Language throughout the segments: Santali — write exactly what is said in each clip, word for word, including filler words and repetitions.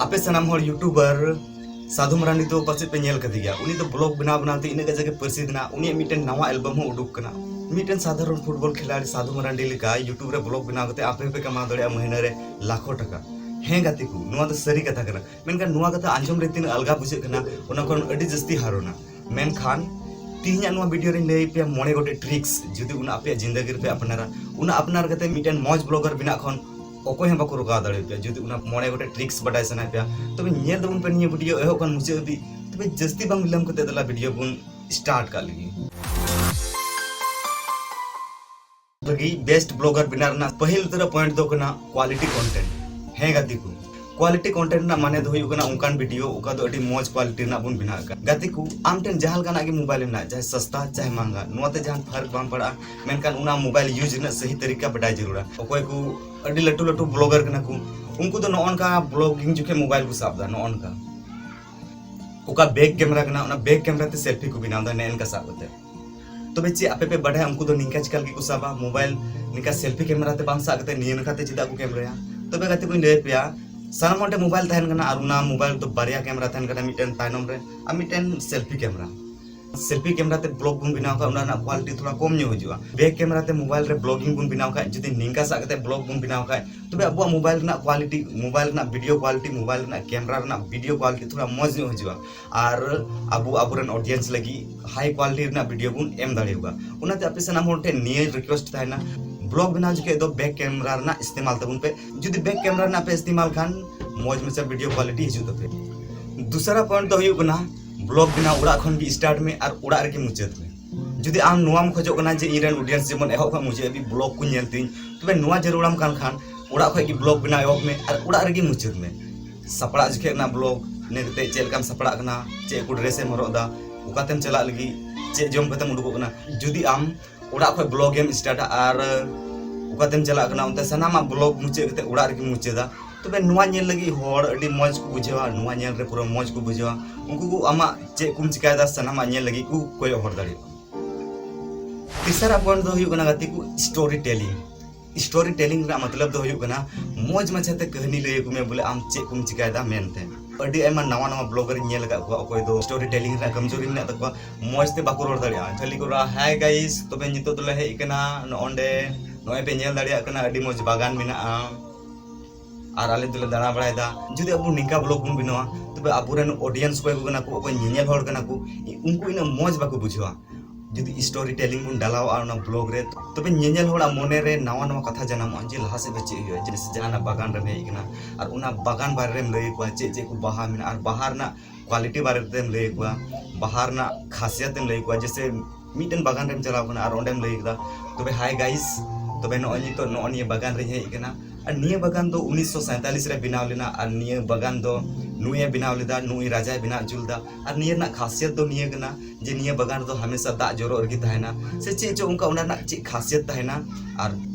ᱟᱯᱮ ᱥᱟᱱᱟᱢ ᱦᱚᱲ YouTuber ᱥᱟᱫᱷᱩ ᱢᱟᱨᱟᱱᱰᱤ ᱫᱚ ᱯᱟᱥᱮᱡ ᱯᱮ ᱧᱮᱞ ᱠᱟᱫᱮ ᱜᱮᱭᱟ᱾ ᱩᱱᱤ ᱫᱚ vlog ᱵᱮᱱᱟᱣ ᱵᱮᱱᱟᱣ ᱛᱮ ᱤᱱᱟᱹᱜ ᱠᱟᱡᱟᱠ ᱮ ᱯᱟᱹᱨᱥᱤ ᱫᱮᱱᱟ, ᱩᱱᱤᱭᱟᱜ ᱢᱤᱫᱴᱮᱱ ᱱᱟᱣᱟ album ᱦᱚᱸ ᱩᱰᱩᱠ ᱠᱟᱱᱟ᱾ ᱢᱤᱫᱴᱮᱱ ᱥᱟᱫᱷᱟᱨᱚᱱ football ᱠᱷᱤᱞᱟᱲᱤ ᱥᱟᱫᱷᱩ ᱢᱟᱨᱟᱱᱰᱤ ᱞᱮᱠᱟ YouTube ᱨᱮ vlog ᱵᱮᱱᱟᱣ ᱠᱟᱛᱮ ᱟᱯᱮ ᱦᱚᱸᱯᱮ ᱠᱟᱢᱟᱣ ᱫᱟᱲᱮᱭᱟᱜᱼᱟ ᱢᱟᱹᱦᱱᱟᱹ ᱨᱮ ᱞᱟᱠᱷᱚ ᱴᱟᱠᱟ᱾ ᱦᱮᱸ ᱜᱟᱛᱮ ᱠᱚ, ᱱᱚᱣᱟ ᱫᱚ ᱥᱟᱹᱨᱤ ᱠᱟᱛᱷᱟ ᱠᱟᱱᱟ᱾ ᱢᱮᱱᱠᱷᱟᱱ ᱱᱚᱣᱟ ᱠᱟᱛᱷᱟ ᱟᱸᱡᱚᱢ ᱨᱮ ᱛᱤᱱᱟᱹᱜ ᱟᱞᱜᱟ ᱵᱩᱡᱷᱟᱹᱜ ᱠᱟᱱᱟ, ᱚᱱᱟ ᱠᱷᱚᱱ ᱟᱹᱰᱤ ᱡᱟᱹᱥᱛᱤ ᱦᱟᱨᱚᱱᱟ᱾ ᱢᱮᱱᱠᱷᱟᱱ ᱛᱤᱦᱤᱧᱟᱜ ᱱᱚᱣᱟ video ᱨᱮᱧ ᱞᱟᱹᱭ ᱯᱮᱭᱟ ᱢᱚᱬᱮ ᱜᱚᱴᱮᱡ tricks, ᱡᱩᱫᱤ ᱚᱱᱟ ᱟᱯᱮᱭᱟᱜ ᱡᱤᱱᱫᱟᱹᱜᱤ ᱨᱮᱯᱮ ᱟᱯᱱᱟᱨᱟ, ᱚᱱᱟ ᱟᱯᱱᱟᱨ ᱠᱟᱛᱮ ᱢᱤᱫᱴᱮᱱ ᱢᱚᱡᱽ vlogger ᱵᱮᱱᱟᱜ ᱠᱷᱚᱱ ᱚᱠᱚᱭ ᱦᱚᱸ ᱵᱟᱠᱚ ᱨᱚᱠᱟᱣ ᱫᱟᱲᱮᱭᱟᱯᱮᱭᱟ᱾ ᱡᱩᱫᱤ ᱚᱱᱟ ᱢᱚᱬᱮ ᱜᱚᱴᱮᱡ tricks ᱵᱟᱰᱟᱭ ᱥᱟᱱᱟᱭᱮᱫ ᱯᱮᱭᱟ, ᱛᱚᱵᱮ ᱧᱮᱞ ᱛᱟᱵᱚᱱ ᱯᱮ ᱱᱤᱭᱟᱹ video ᱮᱦᱚᱵ ᱠᱷᱚᱱ ᱢᱩᱪᱟᱹᱫ ᱦᱟᱹᱵᱤᱡ᱾ ᱛᱚᱵᱮ ᱡᱟᱹᱥᱛᱤ ᱵᱟᱝ ᱵᱤᱞᱚᱢ ᱠᱟᱛᱮ ᱫᱮᱞᱟ video ᱵᱚᱱ start ᱠᱟᱜ ᱞᱮᱜᱮ᱾ ᱞᱟᱹᱜᱤᱫ best vlogger ᱵᱮᱱᱟᱣ ᱨᱮᱱᱟᱜ ᱯᱟᱹᱦᱤᱞ ᱩᱛᱟᱹᱨ point ᱫᱚ ᱠᱟᱱᱟ quality content᱾ ᱦᱮᱸ ᱜᱟᱛᱮ ᱠᱚ, quality content ᱨᱮᱱᱟᱜ ᱢᱟᱱᱮ ᱫᱚ ᱦᱩᱭᱩᱜ ᱠᱟᱱᱟ ᱚᱱᱠᱟᱱ video ᱚᱠᱟ ᱫᱚ ᱟᱹᱰᱤ ᱢᱚᱡᱽ quality ᱨᱮᱱᱟᱜ ᱵᱚᱱ ᱵᱮᱱᱟᱣ ᱠᱟᱜ᱾ ᱜᱟᱛᱮ ᱠᱚ, ᱟᱢ ᱴᱷᱮᱱ ᱡᱟᱦᱟᱸ ᱞᱮᱠᱟᱱᱟᱜ ᱜᱮ mobile ᱢᱮᱱᱟᱜ, ᱪᱟᱦᱮ ᱥᱟᱥᱛᱟ ᱪᱟᱦᱮ ᱢᱟᱦᱟᱝᱜᱟ, ᱱᱚᱣᱟ ᱛᱮ ᱡᱟᱦᱟᱱ ᱯᱷᱟᱨᱠ ᱵᱟᱝ ᱯᱟᱲᱟᱜᱼᱟ, ᱢᱮᱱᱠᱷᱟᱱ ᱚᱱᱟ mobile use ᱨᱮᱱᱟᱜ ᱥᱟᱹᱦᱤ ᱛᱟᱹᱨᱤᱠᱟ ᱵᱟᱰᱟᱭ ᱡᱟᱹᱨᱩᱲᱟ᱾ ᱚᱠᱚᱭ ᱠᱚ ᱟᱹᱰᱤ ᱞᱟᱹᱴᱩ ᱞᱟᱹᱴᱩ vlogger ᱠᱟᱱᱟ ᱠᱚ, ᱩᱱᱠᱩ ᱫᱚ ᱱᱚᱜᱼᱚ ᱱᱚᱝᱠᱟ vlogging ᱡᱚᱠᱷᱮᱡ mobile ᱠᱚ ᱥᱟᱵ ᱮᱫᱟ, ᱱᱚᱜᱼᱚ ᱱᱚᱝᱠᱟ ᱚᱠᱟ back camera ᱠᱟᱱᱟ, ᱚᱱᱟ back camera ᱛᱮ selfie ᱠᱚ ᱵᱮᱱᱟᱣ ᱮᱫᱟ ᱱᱮᱜᱼᱮ ᱱᱚᱝᱠᱟ ᱥᱟᱵ ᱠᱟᱛᱮ᱾ ᱛᱚᱵᱮ ᱪᱮᱫ ᱟᱯᱮ ᱯᱮ ᱵᱟᱰᱟᱭᱟ ᱩᱱᱠᱩ ᱫᱚ ᱱᱤᱝᱠᱟ ᱪᱤᱠᱟ ᱞᱟᱹᱜᱤᱫ ᱠᱚ ᱥᱟᱵᱟ mobile, ᱱᱤᱝᱠᱟ selfie camera ᱛᱮ ᱵᱟᱝ ᱥᱟᱵ ᱠᱟᱛᱮ ᱱᱤᱭᱟᱹ ᱱᱟᱠᱷᱟ ᱛᱮ ᱪᱮᱫᱟᱜ ᱠᱚ camera ᱭᱟ? ᱛᱚᱵᱮ ᱜᱟᱛᱮ ᱠᱚᱧ ᱞᱟᱹᱭ ᱟᱯᱮᱭᱟ, ᱥᱟᱱᱟᱢ ᱦᱚᱲ ᱴᱷᱮᱱ mobile ᱛᱟᱦᱮᱱ ᱠᱟᱱᱟ ᱟᱨ ᱚᱱᱟ mobile ᱫᱚ ᱵᱟᱨᱭᱟ camera ᱛᱟᱦᱮᱱ ᱠᱟᱱᱟ, ᱢᱤᱫᱴᱮᱱ ᱛᱟᱭᱱᱚᱢ ᱨᱮ ᱟᱨ ᱢᱤᱫᱴᱮᱱ selfie camera᱾ Selfie camera ᱛᱮ vlog ᱵᱚᱱ ᱵᱮᱱᱟᱣ ᱠᱷᱟᱡ ᱚᱱᱟ ᱨᱮᱱᱟᱜ quality ᱛᱷᱚᱲᱟ ᱠᱚᱢ ᱧᱚᱜ ᱦᱤᱡᱩᱜᱼᱟ᱾ Back camera ᱛᱮ mobile ᱨᱮ vlogging ᱵᱚᱱ ᱵᱮᱱᱟᱣ ᱠᱷᱟᱡ, ᱡᱩᱫᱤ ᱱᱤᱝᱠᱟ ᱥᱟᱵ ᱠᱟᱛᱮ vlog ᱵᱚᱱ ᱵᱮᱱᱟᱣ ᱠᱷᱟᱡ, ᱛᱚᱵᱮ ᱟᱵᱚᱣᱟᱜ mobile ᱨᱮᱱᱟᱜ quality, mobile ᱨᱮᱱᱟᱜ video quality, mobile ᱨᱮᱱᱟᱜ camera ᱨᱮᱱᱟᱜ video quality ᱛᱷᱚᱲᱟ ᱢᱚᱡᱽ ᱧᱚᱜ ᱦᱤᱡᱩᱜᱼᱟ᱾ ᱟᱨ ᱟᱵᱚ ᱟᱵᱚᱨᱮᱱ audience ᱞᱟᱹᱜᱤᱫ high quality ᱨᱮᱱᱟᱜ video ᱵᱚᱱ ᱮᱢ ᱫᱟᱲᱮᱭᱟᱠᱚᱣᱟ᱾ ᱚᱱᱟᱛᱮ ᱟᱯᱮ ᱥᱟᱱᱟᱢ ᱦᱚᱲ ᱴᱷᱮᱱ ᱱᱤᱭᱟᱹ request ᱛᱟᱦᱮᱱᱟ, vlog ᱵᱮᱱᱟᱣ ᱡᱚᱠᱷᱮᱡ ᱫᱚ back camera ᱨᱮᱱᱟᱜ ᱤᱥᱛᱮᱢᱟᱞ ᱛᱟᱵᱚᱱ ᱯᱮ᱾ ᱡᱩᱫᱤ back camera ᱨᱮᱱᱟᱜ ᱯᱮ ᱤᱥᱛᱮᱢᱟᱞ ᱠᱷᱟᱱ ᱢᱚᱡᱽ ᱢᱟᱪᱷᱟ video quality ᱦᱤᱡᱩᱜ ᱛᱟᱯᱮ᱾ ᱫᱩᱥᱟᱨᱟ point ᱫᱚ ᱦᱩᱭᱩᱜ ᱠᱟᱱᱟ, vlog ᱵᱮᱱᱟᱣ ᱚᱲᱟᱜ ᱠᱷᱚᱱ ᱜᱮ start ᱢᱮ ᱟᱨ ᱚᱲᱟᱜ ᱨᱮᱜᱮ ᱢᱩᱪᱟᱹᱫ ᱢᱮ᱾ ᱡᱩᱫᱤ ᱟᱢ ᱱᱚᱣᱟᱢ ᱠᱷᱚᱡᱚᱜ ᱠᱟᱱᱟ ᱡᱮ ᱤᱧ ᱨᱮᱱ audience ᱡᱮᱢᱚᱱ ᱮᱦᱚᱵ ᱠᱷᱚᱱ ᱢᱩᱪᱟᱹᱫ ᱦᱟᱹᱵᱤᱡ vlog ᱠᱚ ᱧᱮᱞ ᱛᱤᱧ, ᱛᱚᱵᱮ ᱱᱚᱣᱟ ᱡᱟᱹᱨᱩᱲᱟᱢ ᱠᱟᱱ ᱠᱷᱟᱱ ᱚᱲᱟᱜ ᱠᱷᱚᱡ ᱜᱮ vlog ᱵᱮᱱᱟᱣ ᱮᱦᱚᱵ ᱢᱮ ᱟᱨ ᱚᱲᱟᱜ ᱨᱮᱜᱮ ᱢᱩᱪᱟᱹᱫ ᱢᱮ᱾ ᱥᱟᱯᱲᱟᱜ ᱡᱚᱠᱷᱮᱡ ᱨᱮᱱᱟᱜ vlog, ᱤᱱᱟᱹ ᱠᱟᱛᱮ ᱪᱮᱫ ᱞᱮᱠᱟᱢ ᱥᱟᱯᱲᱟᱜ ᱠᱟᱱᱟ, ᱪᱮᱫ ᱠᱚ dress ᱮᱢ ᱦᱚᱨᱚᱜ ᱮᱫᱟ, ᱚᱠᱟᱛᱮᱢ ᱪᱟᱞᱟᱜ ᱞᱟᱹᱜᱤᱫ, ᱪᱮᱫ ᱡᱚᱢ ᱠᱟᱛᱮᱢ ᱩᱰᱩᱠᱚᱜ ᱠᱟᱱᱟ᱾ ᱡᱩᱫᱤ ᱟᱢ ᱚᱲᱟᱜ ᱠᱷᱚᱡ vlog ᱮᱢ startᱟ ᱟᱨ ᱚᱠᱟᱛᱮᱢ ᱪᱟᱞᱟᱜ ᱠᱟᱱᱟ, ᱚᱱᱛᱮ ᱥᱟᱱᱟᱢᱟᱜ vlog ᱢᱩᱪᱟᱹᱫ ᱠᱟᱛᱮ ᱚᱲᱟᱜ ᱨᱮᱜᱮᱢ ᱢᱩᱪᱟᱹᱫᱟ, ᱛᱚᱵᱮ ᱱᱚᱣᱟ ᱧᱮᱞ ᱞᱟᱹᱜᱤᱫ ᱦᱚᱲ ᱟᱹᱰᱤ ᱢᱚᱡᱽ ᱠᱚ ᱵᱩᱡᱷᱟᱹᱣᱟ, ᱱᱚᱣᱟ ᱧᱮᱞ ᱨᱮ ᱯᱩᱨᱟᱹ ᱢᱚᱡᱽ ᱠᱚ ᱵᱩᱡᱷᱟᱹᱣᱟ᱾ ᱩᱱᱠᱩ ᱠᱚ ᱟᱢᱟᱜ ᱪᱮᱫ ᱠᱚᱢ ᱪᱤᱠᱟᱭᱮᱫᱟ ᱥᱟᱱᱟᱢᱟᱜ ᱧᱮᱞ ᱞᱟᱹᱜᱤᱫ ᱠᱚ ᱠᱚᱭᱚᱜ ᱦᱚᱨ ᱫᱟᱲᱮᱭᱟᱜᱼᱟ᱾ ᱛᱮᱥᱟᱨᱟᱜ point ᱫᱚ ᱦᱩᱭᱩᱜ ᱠᱟᱱᱟ ᱜᱟᱛᱮ ᱠᱚ, story telling᱾ Story telling ᱨᱮᱱᱟᱜ ᱢᱚᱛᱞᱚᱵ ᱫᱚ ᱦᱩᱭᱩᱜ ᱠᱟᱱᱟ ᱢᱚᱡᱽ ᱢᱟᱪᱷᱟᱛᱮ ᱠᱟᱹᱦᱱᱤ ᱞᱟᱹᱭ ᱟᱠᱚ ᱢᱮ, ᱵᱚᱞᱮ ᱟᱢ ᱪᱮᱫ ᱠᱚᱢ ᱪᱤᱠᱟᱭᱮᱫᱟ ᱢᱮᱱᱛᱮ᱾ ᱟᱹᱰᱤ ᱟᱭᱢᱟ ᱱᱟᱣᱟ ᱱᱟᱣᱟ blogger ᱤᱧ ᱧᱮᱞ ᱟᱠᱟᱫ ᱠᱚᱣᱟ, ᱚᱠᱚᱭ ᱫᱚ story telling ᱨᱮᱱᱟᱜ ᱠᱚᱢᱡᱳᱨᱤ ᱢᱮᱱᱟᱜ ᱛᱟᱠᱚᱣᱟ, ᱢᱚᱡᱽ ᱛᱮ ᱵᱟᱠᱚ ᱨᱚᱲ ᱫᱟᱲᱮᱭᱟᱜᱼᱟ᱾ ᱠᱷᱟᱹᱞᱤ ᱠᱚ ᱨᱚᱲᱟ, "Hi guys, ᱛᱚᱵᱮ ᱱᱤᱛᱚᱜ ᱫᱚᱞᱮ ᱦᱮᱡ ᱟᱠᱟᱱᱟ ᱱᱚᱜᱼᱚᱸᱰᱮ, ᱱᱚᱜᱼᱚᱭ ᱯᱮ ᱧᱮᱞ ᱫᱟᱲᱮᱭᱟᱜ ᱠᱟᱱᱟ ᱟᱹᱰᱤ ᱢᱚᱡᱽ ᱵᱟᱜᱟᱱ ᱢᱮᱱᱟᱜᱼᱟ ᱟᱨ ᱟᱞᱮ ᱫᱚᱞᱮ ᱫᱟᱬᱟ ᱵᱟᱲᱟᱭᱮᱫᱟ᱾" ᱡᱩᱫᱤ ᱟᱵᱚ ᱱᱤᱝᱠᱟ blog ᱵᱚᱱ ᱵᱮᱱᱟᱣᱟ, ᱛᱚᱵᱮ ᱟᱵᱚᱨᱮᱱ audience ᱚᱠᱚᱭ ᱠᱚ ᱠᱟᱱᱟ ᱠᱚ, ᱚᱠᱚᱭ ᱧᱮᱧᱮᱞ ᱦᱚᱲ ᱠᱟᱱᱟ ᱠᱚ, ᱩᱱᱠᱩ ᱤᱱᱟᱹᱜ ᱢᱚᱡᱽ ᱵᱟᱠᱚ ᱵᱩᱡᱷᱟᱹᱣᱟ᱾ ᱡᱩᱫᱤ story telling ᱵᱚᱱ ᱰᱟᱞᱟᱣᱟ ᱚᱱᱟ blog ᱨᱮ, ᱛᱚᱵᱮ ᱧᱮᱧᱮᱞ ᱦᱚᱲᱟᱜ ᱢᱚᱱᱮ ᱨᱮ ᱱᱟᱣᱟ ᱱᱟᱣᱟ ᱠᱟᱛᱷᱟ ᱡᱟᱱᱟᱢᱚᱜᱼᱟ ᱡᱮ ᱞᱟᱦᱟ ᱥᱮᱫ ᱫᱚ ᱪᱮᱫ ᱦᱩᱭᱩᱜᱼᱟ᱾ ᱡᱮᱭᱥᱮ ᱡᱟᱦᱟᱱᱟᱜ ᱵᱟᱜᱟᱱ ᱨᱮᱢ ᱦᱮᱡ ᱟᱠᱟᱱᱟ ᱟᱨ ᱚᱱᱟ ᱵᱟᱜᱟᱱ ᱵᱟᱨᱮ ᱨᱮᱢ ᱞᱟᱹᱭ ᱟᱠᱚᱣᱟ, ᱪᱮᱫ ᱪᱮᱫ ᱠᱚ ᱵᱟᱦᱟ ᱢᱮᱱᱟᱜᱼᱟ ᱟᱨ ᱵᱟᱦᱟ ᱨᱮᱱᱟᱜ quality ᱵᱟᱨᱮ ᱛᱮᱢ ᱞᱟᱹᱭ ᱟᱠᱚᱣᱟ, ᱵᱟᱦᱟ ᱨᱮᱱᱟᱜ ᱠᱷᱟᱥᱤᱭᱟᱛ ᱮᱢ ᱞᱟᱹᱭ ᱟᱠᱚᱣᱟ᱾ ᱡᱮᱭᱥᱮ ᱢᱤᱫᱴᱮᱱ ᱵᱟᱜᱟᱱ ᱨᱮᱢ ᱪᱟᱞᱟᱣ ᱠᱟᱱᱟ ᱟᱨ ᱚᱸᱰᱮᱢ ᱞᱟᱹᱭ ᱠᱮᱫᱟ, "ᱛᱚᱵᱮ hi guys, ᱛᱚᱵᱮ ᱱᱚᱜᱼᱚᱭ ᱱᱤᱛᱚᱜ ᱱᱚᱜᱼᱚ ᱱᱤᱭᱟᱹ ᱵᱟᱜᱟᱱ ᱨᱮᱧ ᱦᱮᱡ ᱟᱠᱟᱱᱟ ᱟᱨ ᱱᱤᱭᱟᱹ ᱵᱟᱜᱟᱱ ᱫᱚ ᱩᱱᱤᱥᱥᱚ ᱥᱟᱸᱭᱛᱟᱞᱤᱥ ᱨᱮ ᱵᱮᱱᱟᱣ ᱞᱮᱱᱟ ᱟᱨ ᱱᱤᱭᱟᱹ ᱵᱟᱜᱟᱱ ᱫᱚ ᱱᱩᱭᱮ ᱵᱮᱱᱟᱣ ᱞᱮᱫᱟ, ᱱᱩᱭ ᱨᱟᱡᱟᱭ ᱵᱮᱱᱟᱣ ᱦᱚᱪᱚ ᱞᱮᱫᱟ ᱟᱨ ᱱᱤᱭᱟᱹ ᱨᱮᱱᱟᱜ ᱠᱷᱟᱥᱤᱭᱟᱛ ᱫᱚ ᱱᱤᱭᱟᱹ ᱠᱟᱱᱟ ᱡᱮ ᱱᱤᱭᱟᱹ ᱵᱟᱜᱟᱱ ᱨᱮᱫᱚ ᱦᱟᱢᱮᱥᱟ ᱫᱟᱜ ᱡᱚᱨᱚᱜ ᱨᱮᱜᱮ ᱛᱟᱦᱮᱱᱟ", ᱥᱮ ᱪᱮᱫ ᱪᱚ ᱚᱱᱠᱟ ᱚᱱᱟ ᱨᱮᱱᱟᱜ ᱪᱮᱫ ᱠᱷᱟᱥᱤᱭᱟᱛ ᱛᱟᱦᱮᱱᱟ᱾ ᱟᱨ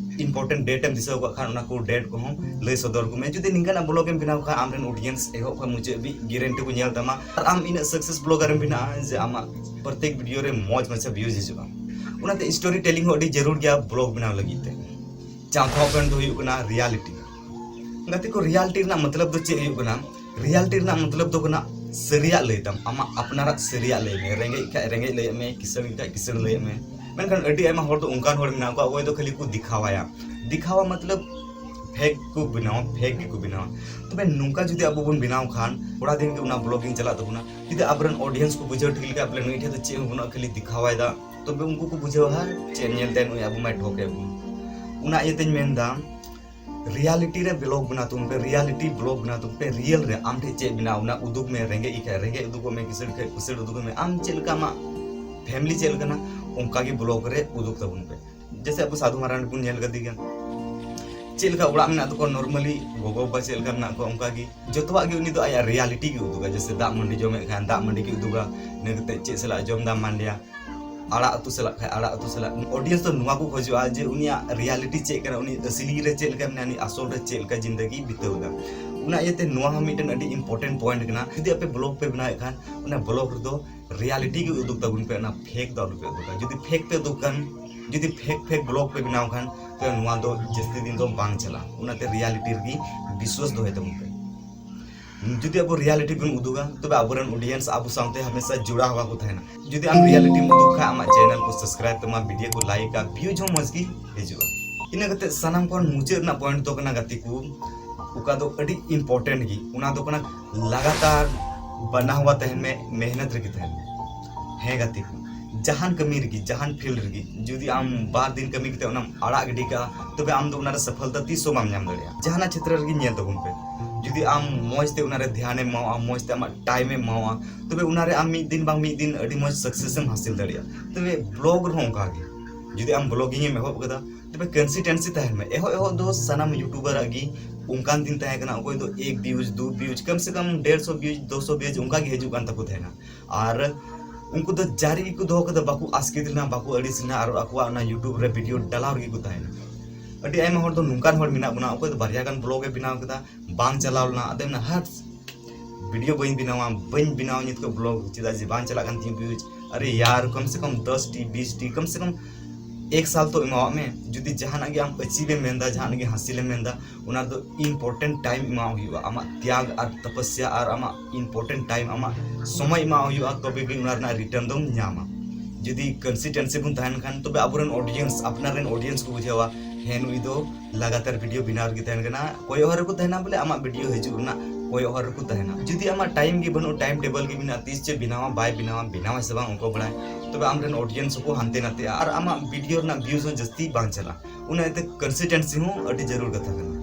important date ᱮᱢ ᱫᱤᱥᱟᱹ ᱟᱠᱟᱫ ᱠᱷᱟᱱ ᱚᱱᱟ ᱠᱚ date ᱠᱚᱦᱚᱸ ᱞᱟᱹᱭ ᱥᱚᱫᱚᱨ ᱠᱚᱢᱮ᱾ ᱡᱩᱫᱤ ᱱᱤᱝᱠᱟᱱᱟᱜ blog ᱮᱢ ᱵᱮᱱᱟᱣ ᱠᱷᱟᱱ ᱟᱢᱨᱮᱱ audience ᱮᱦᱚᱵ ᱠᱷᱚᱱ ᱢᱩᱪᱟᱹᱫ ᱦᱟᱹᱵᱤᱡ guarantee ᱠᱚ ᱧᱮᱞ ᱛᱟᱢᱟ ᱟᱨ ᱟᱢ ᱤᱱᱟᱹᱜ success blogger ᱮᱢ ᱵᱮᱱᱟᱜᱼᱟ ᱡᱮ ᱟᱢᱟᱜ ᱯᱨᱚᱛᱮᱠ video ᱨᱮ ᱢᱚᱡᱽ ᱢᱟᱪᱷᱟ views ᱦᱤᱡᱩᱜᱼᱟ᱾ ᱚᱱᱟᱛᱮ story telling ᱦᱚᱸ ᱟᱹᱰᱤ ᱡᱟᱹᱨᱩᱲ ᱜᱮᱭᱟ blog ᱵᱮᱱᱟᱣ ᱞᱟᱹᱜᱤᱫ ᱛᱮ᱾ ᱪᱟᱨ point ᱫᱚ ᱦᱩᱭᱩᱜ ᱠᱟᱱᱟ reality᱾ ᱜᱟᱛᱮ ᱠᱚ, reality ᱨᱮᱱᱟᱜ ᱢᱚᱛᱞᱚᱵ ᱫᱚ ᱪᱮᱫ ᱦᱩᱭᱩᱜ ᱠᱟᱱᱟ? Reality ᱨᱮᱱᱟᱜ ᱢᱚᱛᱞᱚᱵ ᱫᱚ ᱠᱟᱱᱟ ᱥᱟᱹᱨᱤᱭᱟᱜ ᱞᱟᱹᱭ ᱛᱟᱢ, ᱟᱢᱟᱜ ᱟᱯᱱᱟᱨᱟᱜ ᱥᱟᱹᱨᱤᱭᱟᱜ ᱞᱟᱹᱭ ᱢᱮ᱾ ᱨᱮᱸᱜᱮᱡ ᱠᱷᱟᱡ ᱨᱮᱸᱜᱮᱡ ᱞᱟᱹᱭ ᱢᱮ, ᱠᱤᱥᱟᱹᱬ ᱠᱷᱟᱡ ᱠᱤᱥᱟᱹᱬ ᱞᱟᱹᱭ ᱢᱮ᱾ ᱢᱮᱱᱠᱷᱟᱱ ᱟᱹᱰᱤ ᱟᱭᱢᱟ ᱦᱚᱲ ᱫᱚ ᱚᱱᱠᱟᱱ ᱦᱚᱲ ᱢᱮᱱᱟᱜ ᱠᱚᱣᱟ, ᱚᱠᱚᱭ ᱫᱚ ᱠᱷᱟᱹᱞᱤ ᱠᱚ ᱫᱮᱠᱷᱟᱣᱟᱭᱟ, ᱫᱮᱠᱷᱟᱣᱟ ᱢᱚᱛᱞᱚᱵ fake ᱠᱚ ᱵᱮᱱᱟᱣᱟ, fake ᱜᱮᱠᱚ ᱵᱮᱱᱟᱣᱟ᱾ ᱛᱚᱵᱮ ᱱᱚᱝᱠᱟ ᱡᱩᱫᱤ ᱟᱵᱚ ᱵᱚᱱ ᱵᱮᱱᱟᱣ ᱠᱷᱟᱱ ᱛᱷᱚᱲᱟ ᱫᱤᱱ ᱜᱮ ᱚᱱᱟ blogging ᱪᱟᱞᱟᱜ ᱛᱟᱵᱚᱱᱟ᱾ ᱡᱩᱫᱤ ᱟᱵᱚᱨᱮᱱ audience ᱠᱚ ᱵᱩᱡᱷᱟᱹᱣ ᱴᱷᱤᱠ ᱞᱮᱠᱷᱟᱡ ᱵᱚᱞᱮ ᱱᱩᱭ ᱴᱷᱮᱡ ᱫᱚ ᱪᱮᱫ ᱦᱚᱸ ᱵᱟᱹᱱᱩᱜᱼᱟ, ᱠᱷᱟᱹᱞᱤ ᱫᱮᱠᱷᱟᱣᱟᱭ ᱫᱟ, ᱛᱚᱵᱮ ᱩᱱᱠᱩ ᱠᱚ ᱵᱩᱡᱷᱟᱹᱣᱟ, "ᱦᱮᱸ, ᱪᱮᱫ ᱧᱮᱞ ᱛᱮ ᱱᱩᱭ ᱟᱵᱚ ᱢᱟᱭ ᱴᱷᱚᱠᱮᱫ ᱵᱚᱱ?" ᱚᱱᱟ ᱤᱭᱟᱹᱛᱮᱧ ᱢᱮᱱᱫᱟ, reality ᱨᱮ blog ᱵᱮᱱᱟᱣ ᱛᱟᱵᱚᱱ ᱯᱮ, reality blog ᱵᱮᱱᱟᱣ ᱛᱟᱵᱚᱱ ᱯᱮ, real ᱨᱮ ᱟᱢ ᱴᱷᱮᱡ ᱪᱮᱫ ᱢᱮᱱᱟᱜᱼᱟ ᱚᱱᱟ ᱩᱫᱩᱜ ᱢᱮ, ᱨᱮᱸᱜᱮᱡ ᱜᱮ ᱠᱷᱟᱡ ᱨᱮᱸᱜᱮᱡ ᱩᱫᱩᱜᱚᱜ ᱢᱮ, ᱠᱤᱥᱟᱹᱬ ᱠᱷᱟᱡ ᱠᱤᱥᱟᱹᱬ ᱩᱫᱩᱜᱚᱜ ᱢᱮ, ᱟᱢ ᱪᱮᱫ ᱞᱮᱠᱟ ᱟᱢᱟᱜ family ᱪᱮᱫ ᱞᱮᱠᱟᱱᱟ ᱚᱱᱠᱟ ᱜᱮ blog ᱨᱮ ᱩᱫᱩᱜ ᱛᱟᱵᱚᱱ ᱯᱮ᱾ ᱡᱮᱭᱥᱮ ᱟᱵᱚ ᱥᱟᱫᱷᱩ ᱢᱟᱨᱟᱱᱰᱤ ᱵᱚᱱ ᱧᱮᱞ ᱠᱟᱫᱮ ᱜᱮᱭᱟ, ᱪᱮᱫ ᱞᱮᱠᱟ ᱚᱲᱟᱜ ᱢᱮᱱᱟᱜ ᱛᱟᱠᱚᱣᱟ, normally ᱜᱚᱜᱚ ᱵᱟᱵᱟ ᱪᱮᱫ ᱞᱮᱠᱟ ᱢᱮᱱᱟᱜ ᱠᱚᱣᱟ ᱚᱱᱠᱟ ᱜᱮ᱾ ᱡᱚᱛᱚᱣᱟᱜ ᱜᱮ ᱩᱱᱤ ᱫᱚ ᱟᱭᱟᱜ reality ᱜᱮ ᱩᱫᱩᱜᱟ, ᱡᱮᱭᱥᱮ ᱫᱟᱜ ᱢᱟᱹᱰᱤ ᱡᱚᱢᱮᱫ ᱠᱷᱟᱱ ᱫᱟᱜ ᱢᱟᱹᱰᱤ ᱜᱮ ᱩᱫᱩᱜᱟ, ᱤᱱᱟᱹ ᱠᱟᱛᱮ ᱪᱮᱫ ᱥᱟᱞᱟᱜ ᱡᱚᱢ ᱫᱟ ᱢᱟᱱᱰᱤᱭᱟ, ᱟᱲᱟᱜ ᱩᱛᱩ ᱥᱟᱞᱟᱜ ᱠᱷᱟᱡ ᱟᱲᱟᱜ ᱩᱛᱩ ᱥᱟᱞᱟᱜ᱾ Audience ᱫᱚ ᱱᱚᱣᱟ ᱠᱚ ᱠᱷᱚᱡᱚᱜᱼᱟ ᱡᱮ ᱩᱱᱤᱭᱟᱜ reality ᱪᱮᱫ ᱠᱟᱱᱟ, ᱩᱱᱤ ᱟᱥᱚᱞ ᱨᱮ ᱪᱮᱫ ᱞᱮᱠᱟ ᱢᱮᱱᱟᱭᱟ, ᱩᱱᱤ ᱟᱥᱚᱞ ᱨᱮ ᱪᱮᱫ ᱞᱮᱠᱟ ᱡᱤᱱᱫᱟᱹᱜᱤ ᱵᱤᱛᱟᱹᱣ ᱮᱫᱟ᱾ ᱚᱱᱟ ᱤᱭᱟᱹᱛᱮ ᱱᱚᱣᱟ ᱦᱚᱸ ᱢᱤᱫᱴᱮᱱ ᱟᱹᱰᱤ important point ᱠᱟᱱᱟ᱾ ᱡᱩᱫᱤ ᱟᱯᱮ blog ᱯᱮ ᱵᱮᱱᱟᱣᱮᱫ ᱠᱷᱟᱱ ᱚᱱᱟ blog ᱨᱮᱫᱚ reality ᱜᱮ ᱩᱫᱩᱜ ᱛᱟᱵᱚᱱ ᱯᱮ, ᱚᱱᱟ fake ᱫᱚ ᱟᱞᱚ ᱯᱮ ᱩᱫᱩᱜᱟ᱾ ᱡᱩᱫᱤ fake ᱯᱮ ᱩᱫᱩᱜ ᱠᱷᱟᱱ ᱡᱩᱫᱤ ᱯᱷᱮᱠ ᱯᱷᱮᱠ ᱵᱞᱚᱜ ᱯᱮ ᱵᱮᱱᱟᱣ ᱠᱷᱟᱱ, ᱛᱚᱵᱮ ᱱᱚᱣᱟ ᱫᱚ ᱡᱟᱹᱥᱛᱤ ᱫᱤᱱ ᱫᱚ ᱵᱟᱝ ᱪᱟᱞᱟᱜᱼᱟ᱾ ᱚᱱᱟᱛᱮ ᱨᱤᱭᱟᱞᱤᱴᱤ ᱨᱮᱜᱮ ᱵᱤᱥᱣᱟᱥ ᱫᱚᱦᱚᱭ ᱛᱟᱵᱚᱱ ᱯᱮ᱾ ᱡᱩᱫᱤ ᱟᱵᱚ ᱨᱤᱭᱟᱞᱤᱴᱤ ᱵᱚᱱ ᱩᱫᱩᱜᱟ, ᱛᱚᱵᱮ ᱟᱵᱚᱨᱮᱱ ᱚᱰᱤᱭᱮᱱᱥ ᱟᱵᱚ ᱥᱟᱶᱛᱮ ᱦᱟᱢᱮᱥᱟ ᱡᱚᱲᱟᱣ ᱦᱚᱸᱠᱚ ᱛᱟᱦᱮᱱᱟ᱾ ᱡᱩᱫᱤ ᱟᱢ ᱨᱤᱭᱟᱞᱤᱴᱤᱢ ᱩᱫᱩᱜ ᱠᱷᱟᱱ, ᱟᱢᱟᱜ ᱪᱮᱱᱮᱞ ᱠᱚ ᱥᱟᱵᱥᱠᱨᱟᱭᱤᱵ ᱛᱟᱢᱟ, ᱵᱷᱤᱰᱤᱭᱳ ᱠᱚ ᱞᱟᱭᱤᱠᱟ, ᱵᱷᱤᱭᱩᱡᱽ ᱦᱚᱸ ᱢᱚᱡᱽ ᱜᱮ ᱦᱤᱡᱩᱜᱼᱟ᱾ ᱤᱱᱟᱹ ᱠᱟᱛᱮ ᱥᱟᱱᱟᱢ ᱠᱷᱚᱱ ᱢᱩᱪᱟᱹᱫ ᱨᱮᱱᱟᱜ ᱯᱚᱭᱮᱱᱴ ᱫᱚ ᱠᱟᱱᱟ, ᱜᱟᱛᱮ ᱠᱚ, ᱚᱠᱟ ᱫᱚ ᱟᱹᱰᱤ ᱤᱢᱯᱚᱨᱴᱮᱱᱴ ᱜᱮ, ᱚᱱᱟ ᱫᱚ ᱠᱟᱱᱟ ᱞᱟᱜᱟᱛᱟᱨ ᱵᱟᱱᱟ ᱦᱩᱣᱟ ᱛᱟᱦᱮᱱ ᱢᱮ, ᱢᱮᱦᱱᱚᱛ ᱨᱮᱜᱮ ᱛᱟᱦᱮᱱ ᱢᱮ᱾ ᱦᱮᱸ ᱜᱟᱛᱮ ᱠᱚ, ᱡᱟᱦᱟᱱ ᱠᱟᱹᱢᱤ ᱨᱮᱜᱮ, ᱡᱟᱦᱟᱱ ᱯᱷᱤᱞᱰ ᱨᱮᱜᱮ, ᱡᱩᱫᱤ ᱟᱢ ᱵᱟᱨ ᱫᱤᱱ ᱠᱟᱹᱢᱤ ᱠᱟᱛᱮ ᱚᱱᱟᱢ ᱟᱲᱟᱜ ᱜᱤᱰᱤ ᱠᱟᱜᱼᱟ, ᱛᱚᱵᱮ ᱟᱢ ᱫᱚ ᱚᱱᱟᱨᱮ ᱥᱚᱯᱷᱚᱞᱛᱟ ᱛᱤᱥ ᱦᱚᱸ ᱵᱟᱢ ᱧᱟᱢ ᱫᱟᱲᱮᱭᱟᱜᱼᱟ᱾ ᱡᱟᱦᱟᱱᱟᱜ ᱪᱷᱮᱛᱨᱚ ᱨᱮᱜᱮ ᱧᱮᱞ ᱛᱟᱵᱚᱱ ᱯᱮ, ᱡᱩᱫᱤ ᱟᱢ ᱢᱚᱡᱽ ᱛᱮ ᱚᱱᱟᱨᱮ ᱫᱷᱮᱭᱟᱱᱮᱢ ᱮᱢᱟᱣᱟ, ᱢᱚᱡᱽ ᱛᱮ ᱟᱢᱟᱜ ᱴᱟᱭᱤᱢ ᱮᱢ ᱮᱢᱟᱣᱟ, ᱛᱚᱵᱮ ᱚᱱᱟᱨᱮ ᱟᱢ ᱢᱤᱫ ᱫᱤᱱ ᱵᱟᱝ ᱢᱤᱫ ᱫᱤᱱ ᱟᱹᱰᱤ ᱢᱚᱡᱽ ᱥᱟᱠᱥᱮᱥ ᱮᱢ ᱦᱟᱥᱤᱞ ᱫᱟᱲᱮᱭᱟᱜᱼᱟ᱾ ᱛᱚᱵᱮ ᱵᱞᱚᱜ ᱨᱮᱦᱚᱸ ᱚᱱᱠᱟ ᱜᱮ, ᱡᱩᱫᱤ ᱟᱢ ᱵᱞᱚᱜᱤᱝ ᱮᱢ ᱮᱦᱚᱵ ᱠᱟᱫᱟ, ᱛᱚᱵᱮ ᱠᱚᱱᱥᱤᱥᱴᱮᱱᱥᱤ ᱛᱟᱦᱮᱱ ᱢᱮ᱾ ᱮᱦᱚᱵ ᱮᱦᱚᱵ ᱫᱚ ᱥᱟᱱᱟᱢ ᱭᱩᱴᱩᱵᱟᱨᱟᱜ ᱜᱮ ᱚᱱᱠᱟᱱ ᱫᱤᱱ ᱛᱟᱦᱮᱸ ᱠᱟᱱᱟ, ᱚᱠᱚᱭ ᱫᱚ ᱮᱠ ᱵᱷᱤᱭᱩᱡᱽ, ᱫᱩ ᱵᱷᱤᱭᱩᱡᱽ, ᱠᱚᱢ ᱥᱮ ᱠᱚᱢ ᱰᱮᱲᱥᱚ ᱵᱷᱤᱭᱩᱡᱽ, ᱫᱩᱥᱚ ᱵᱷᱤᱭᱩᱡᱽ ᱚᱱᱠᱟ ᱜᱮ ᱦᱤᱡᱩᱜ ᱠᱟᱱ ᱛᱟᱠᱚ ᱛᱟᱦᱮᱱᱟ᱾ ᱟᱨ ᱩᱱᱠᱩ ᱫᱚ ᱡᱟᱹᱨᱤ ᱜᱮᱠᱚ ᱫᱚᱦᱚ ᱠᱟᱫᱟ, ᱵᱟᱠᱚ ᱟᱥᱠᱮᱛ ᱞᱮᱱᱟ, ᱵᱟᱠᱚ ᱟᱹᱲᱤᱥ ᱞᱮᱱᱟ, ᱟᱨ ᱟᱠᱚᱣᱟᱜ ᱚᱱᱟ ᱭᱩᱴᱩᱵᱽ ᱨᱮ ᱵᱷᱤᱰᱤᱭᱳ ᱰᱟᱞᱟᱣ ᱨᱮᱜᱮ ᱠᱚ ᱛᱟᱦᱮᱱᱟ᱾ ᱟᱹᱰᱤ ᱟᱭᱢᱟ ᱦᱚᱲ ᱫᱚ ᱱᱚᱝᱠᱟᱱ ᱦᱚᱲ ᱢᱮᱱᱟᱜ ᱵᱚᱱᱟ, ᱚᱠᱚᱭ ᱫᱚ ᱵᱟᱨᱭᱟ ᱜᱟᱱ ᱵᱞᱚᱜ ᱮ ᱵᱮᱱᱟᱣ ᱠᱮᱫᱟ, ᱵᱟᱝ ᱪᱟᱞᱟᱣ ᱞᱮᱱᱟ, ᱟᱫᱚ ᱢᱮᱱᱟ, "ᱦᱟᱴ, ᱵᱷᱤᱰᱤᱭᱳ ᱵᱟᱹᱧ ᱵᱮᱱᱟᱣᱟ, ᱵᱟᱹᱧ ᱵᱮᱱᱟᱣᱟ ᱱᱤᱛ ᱠᱷᱚᱱ ᱵᱞᱚᱜ, ᱪᱮᱫᱟᱜ ᱡᱮ ᱵᱟᱝ ᱪᱟᱞᱟᱜ ᱠᱟᱱ ᱛᱤᱧ ᱵᱷᱤᱭᱩᱡᱽ?" ᱟᱨᱮ ᱭᱟᱨ, ᱠᱚᱢ ᱥᱮ ᱠᱚᱢ ᱫᱚᱥ ᱴᱤ, ᱵᱤᱥ ᱴᱤ, ᱠᱚᱢ ᱥᱮ ᱠᱚᱢ ᱮᱠ ᱥᱟᱞ ᱛᱚ ᱮᱢᱟᱣᱟᱜ ᱢᱮ᱾ ᱡᱩᱫᱤ ᱡᱟᱦᱟᱱᱟᱜ ᱜᱮ ᱟᱢ ᱟᱹᱪᱤᱵᱽ ᱮᱢ ᱢᱮᱱᱫᱟ, ᱡᱟᱦᱟᱱᱟᱜ ᱜᱮ ᱦᱟᱥᱤᱞ ᱮᱢ ᱢᱮᱱᱫᱟ, ᱚᱱᱟ ᱨᱮᱫᱚ ᱤᱢᱯᱚᱨᱴᱮᱱᱴ ᱴᱟᱭᱤᱢ ᱮᱢᱟᱣ ᱦᱩᱭᱩᱜᱼᱟ᱾ ᱟᱢᱟᱜ ᱛᱭᱟᱜᱽ ᱟᱨ ᱛᱚᱯᱚᱥᱭᱟ ᱟᱨ ᱟᱢᱟᱜ ᱤᱢᱯᱚᱨᱴᱮᱱᱴ ᱴᱟᱭᱤᱢ, ᱟᱢᱟᱜ ᱥᱚᱢᱚᱭ ᱮᱢᱟᱣ ᱦᱩᱭᱩᱜᱼᱟ, ᱛᱚᱵᱮ ᱜᱮ ᱚᱱᱟ ᱨᱮᱱᱟᱜ ᱨᱤᱴᱟᱨᱱ ᱫᱚᱢ ᱧᱟᱢᱟ᱾ ᱡᱩᱫᱤ ᱠᱚᱱᱥᱤᱥᱴᱮᱱᱥᱤ ᱵᱚᱱ ᱛᱟᱦᱮᱱ ᱠᱷᱟᱱ, ᱛᱚᱵᱮ ᱟᱵᱚᱨᱮᱱ ᱚᱰᱤᱭᱮᱱᱥ, ᱟᱯᱱᱟᱨ ᱨᱮᱱ ᱚᱰᱤᱭᱮᱱᱥ ᱠᱚ ᱵᱩᱡᱷᱟᱹᱣᱟ, ᱦᱮᱸ, ᱱᱩᱭ ᱫᱚ ᱞᱟᱜᱟᱛᱟᱨ ᱵᱷᱤᱰᱤᱭᱳ ᱵᱮᱱᱟᱣ ᱨᱮᱜᱮ ᱛᱟᱦᱮᱱ ᱠᱟᱱᱟ, ᱠᱚᱭᱚᱜ ᱦᱚᱨ ᱨᱮᱠᱚ ᱛᱟᱦᱮᱱᱟ, ᱵᱚᱞᱮ ᱟᱢᱟᱜ ᱵᱷᱤᱰᱤᱭᱳ ᱦᱤᱡᱩᱜ ᱨᱮᱱᱟᱜ ᱠᱚᱭᱚᱜ ᱦᱚᱨ ᱨᱮᱠᱚ ᱛᱟᱦᱮᱱᱟ᱾ ᱡᱩᱫᱤ ᱟᱢᱟᱜ ᱴᱟᱭᱤᱢ ᱜᱮ ᱵᱟᱹᱱᱩᱜ, ᱴᱟᱭᱤᱢ ᱴᱮᱵᱚᱞ ᱜᱮ ᱢᱮᱱᱟᱜᱼᱟ, ᱛᱤᱥ ᱪᱮᱫ ᱵᱮᱱᱟᱣᱟ, ᱵᱟᱭ ᱵᱮᱱᱟᱣᱟ, ᱵᱮᱱᱟᱣᱟ ᱥᱮ ᱵᱟᱝ ᱚᱠᱚᱭ ᱵᱟᱲᱟᱭ, ᱛᱚᱵᱮ ᱟᱢᱨᱮᱱ ᱚᱰᱤᱭᱮᱱᱥ ᱦᱚᱸᱠᱚ ᱦᱟᱱᱛᱮ ᱱᱟᱛᱮᱜᱼᱟ ᱟᱨ ᱟᱢᱟᱜ ᱵᱷᱤᱰᱤᱭᱳ ᱨᱮᱱᱟᱜ ᱵᱷᱤᱭᱩᱡᱽ ᱦᱚᱸ ᱡᱟᱹᱥᱛᱤ ᱵᱟᱝ ᱪᱟᱞᱟᱜᱼᱟ᱾ ᱚᱱᱟ ᱤᱭᱟᱹᱛᱮ ᱠᱚᱱᱥᱤᱥᱴᱮᱱᱥᱤ ᱦᱚᱸ ᱟᱹᱰᱤ ᱡᱟᱹᱨᱩᱲ ᱠᱟᱛᱷᱟ ᱠᱟᱱᱟ᱾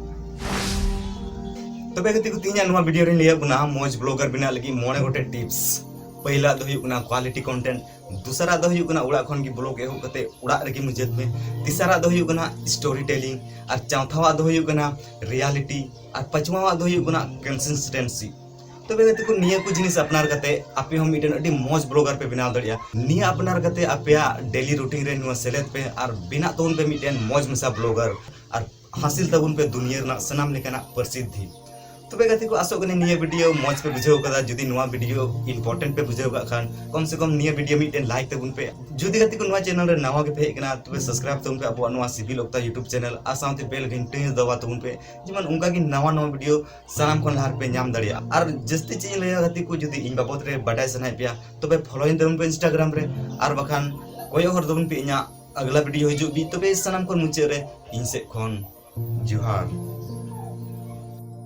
ᱛᱚᱵᱮ ᱜᱟᱛᱮ ᱠᱚ, ᱛᱮᱦᱮᱧᱟᱜ ᱱᱚᱣᱟ ᱵᱷᱤᱰᱤᱭᱳ ᱨᱮᱧ ᱞᱟᱹᱭᱟᱵᱚᱱᱟ ᱢᱚᱡᱽ ᱵᱞᱚᱜᱟᱨ ᱵᱮᱱᱟᱜ ᱞᱟᱹᱜᱤᱫ ᱢᱚᱬᱮ ᱜᱚᱴᱮᱡ ᱴᱤᱯᱥ᱾ ᱯᱟᱹᱦᱤᱞᱟᱜ ᱫᱚ ᱦᱩᱭᱩᱜ ᱠᱟᱱᱟ ᱠᱣᱟᱞᱤᱴᱤ ᱠᱚᱱᱴᱮᱱᱴ, ᱫᱚᱥᱟᱨᱟᱜ ᱫᱚ ᱦᱩᱭᱩᱜ ᱠᱟᱱᱟ ᱚᱲᱟᱜ ᱠᱷᱚᱱ ᱜᱮ ᱵᱞᱚᱜ ᱮᱦᱚᱵ ᱠᱟᱛᱮ ᱚᱲᱟᱜ ᱨᱮᱜᱮ ᱢᱩᱪᱟᱹᱫ ᱢᱮ, ᱛᱮᱥᱟᱨᱟᱜ ᱫᱚ ᱦᱩᱭᱩᱜ ᱠᱟᱱᱟ ᱥᱴᱳᱨᱤ ᱴᱮᱞᱤᱝ, ᱟᱨ ᱪᱚᱣᱛᱷᱟᱣᱟᱜ ᱫᱚ ᱦᱩᱭᱩᱜ ᱠᱟᱱᱟ ᱨᱤᱭᱟᱞᱤᱴᱤ, ᱟᱨ ᱯᱟᱸᱪᱣᱟᱣᱟᱜ ᱫᱚ ᱦᱩᱭᱩᱜ ᱠᱟᱱᱟ ᱠᱚᱱᱥᱤᱥᱴᱮᱱᱥᱤ᱾ ᱛᱚᱵᱮ ᱜᱟᱛᱮ ᱠᱚ, ᱱᱤᱭᱟᱹ ᱠᱚ ᱡᱤᱱᱤᱥ ᱟᱯᱱᱟᱨ ᱠᱟᱛᱮ ᱟᱯᱮ ᱦᱚᱸ ᱢᱤᱫᱴᱮᱱ ᱟᱹᱰᱤ ᱢᱚᱡᱽ ᱵᱞᱚᱜᱟᱨ ᱯᱮ ᱵᱮᱱᱟᱣ ᱫᱟᱲᱮᱭᱟᱜᱼᱟ᱾ ᱱᱤᱭᱟᱹ ᱟᱯᱱᱟᱨ ᱠᱟᱛᱮ ᱟᱯᱮᱭᱟᱜ ᱰᱮᱞᱤ ᱨᱩᱴᱤᱱ ᱨᱮ ᱱᱚᱣᱟ ᱥᱮᱞᱮᱫ ᱯᱮ ᱟᱨ ᱵᱮᱱᱟᱜ ᱛᱟᱵᱚᱱ ᱯᱮ ᱢᱤᱫᱴᱮᱱ ᱢᱚᱡᱽ ᱢᱮᱥᱟ ᱵᱞᱚᱜᱟᱨ, ᱟᱨ ᱦᱟᱥᱤᱞ ᱛᱟᱵᱚᱱ ᱯᱮ ᱫᱩᱱᱤᱭᱟᱹ ᱨᱮᱱᱟᱜ ᱥᱟᱱᱟᱢ ᱞᱮᱠᱟᱱᱟᱜ ᱯᱨᱚᱥᱤᱫᱷᱤ᱾ ᱛᱚᱵᱮ ᱜᱟᱛᱮ ᱠᱚ, ᱟᱥᱚᱜ ᱠᱟᱹᱱᱟᱹᱧ ᱱᱤᱭᱟᱹ ᱵᱷᱤᱰᱤᱭᱳ ᱢᱚᱡᱽ ᱯᱮ ᱵᱩᱡᱷᱟᱹᱣ ᱠᱟᱫᱟ᱾ ᱡᱩᱫᱤ ᱱᱚᱣᱟ ᱵᱷᱤᱰᱤᱭᱳ ᱤᱢᱯᱚᱨᱴᱮᱱᱴ ᱯᱮ ᱵᱩᱡᱷᱟᱹᱣ ᱠᱟᱜ ᱠᱷᱟᱱ, ᱠᱚᱢ ᱥᱮ ᱠᱚᱢ ᱱᱤᱭᱟᱹ ᱵᱷᱤᱰᱤᱭᱳ ᱢᱤᱫᱴᱮᱱ ᱞᱟᱭᱤᱠ ᱛᱟᱵᱚᱱ ᱯᱮ᱾ ᱡᱩᱫᱤ ᱜᱟᱛᱮ ᱠᱚ ᱱᱚᱣᱟ ᱪᱮᱱᱮᱞ ᱨᱮ ᱱᱟᱣᱟ ᱜᱮᱯᱮ ᱦᱮᱡ ᱠᱟᱱᱟ, ᱛᱚᱵᱮ ᱥᱟᱵᱥᱠᱨᱟᱭᱤᱵ ᱛᱟᱵᱚᱱ ᱯᱮ ᱟᱵᱚᱣᱟᱜ ᱱᱚᱣᱟ ᱥᱤᱵᱤᱞ ᱚᱠᱛᱟ YouTube ᱪᱮᱱᱮᱞ, ᱟᱨ ᱥᱟᱶᱛᱮ ᱵᱮᱞ ᱜᱷᱤᱱᱴᱤ ᱦᱚᱸ ᱫᱟᱵᱟᱣ ᱛᱟᱵᱚᱱ ᱯᱮ, ᱡᱮᱢᱚᱱ ᱚᱱᱠᱟ ᱜᱮ ᱱᱟᱣᱟ ᱱᱟᱣᱟ ᱵᱷᱤᱰᱤᱭᱳ ᱥᱟᱱᱟᱢ ᱠᱷᱚᱱ ᱞᱟᱦᱟ ᱨᱮᱯᱮ ᱧᱟᱢ ᱫᱟᱲᱮᱭᱟᱜᱼᱟ᱾ ᱟᱨ ᱡᱟᱹᱥᱛᱤ ᱪᱮᱫ ᱤᱧ ᱞᱟᱹᱭᱟ ᱜᱟᱛᱮ ᱠᱚ, ᱡᱩᱫᱤ ᱤᱧ ᱵᱟᱵᱚᱫ ᱨᱮ ᱵᱟᱰᱟᱭ ᱥᱟᱱᱟᱭᱮᱫ ᱯᱮᱭᱟ, ᱛᱚᱵᱮ ᱯᱷᱚᱞᱳᱭᱤᱧ ᱛᱟᱵᱚᱱ ᱯᱮ ᱤᱱᱥᱴᱟᱜᱨᱟᱢ ᱨᱮ, ᱟᱨ ᱵᱟᱠᱷᱟᱱ ᱠᱚᱭᱚᱜ ᱦᱚᱨ ᱛᱟᱵᱚᱱ ᱯᱮ ᱤᱧᱟᱹᱜ ᱟᱜᱽᱞᱟ ᱵᱷᱤᱰᱤᱭᱳ ᱦᱤᱡᱩᱜ ᱵᱤ᱾ ᱛᱚᱵᱮ ᱥᱟᱱᱟᱢ ᱠᱷᱚᱱ ᱢᱩᱪᱟᱹᱫ ᱨᱮ ᱤᱧ ᱥᱮᱫ ᱠᱷᱚᱱ ᱡᱚᱦᱟᱨ᱾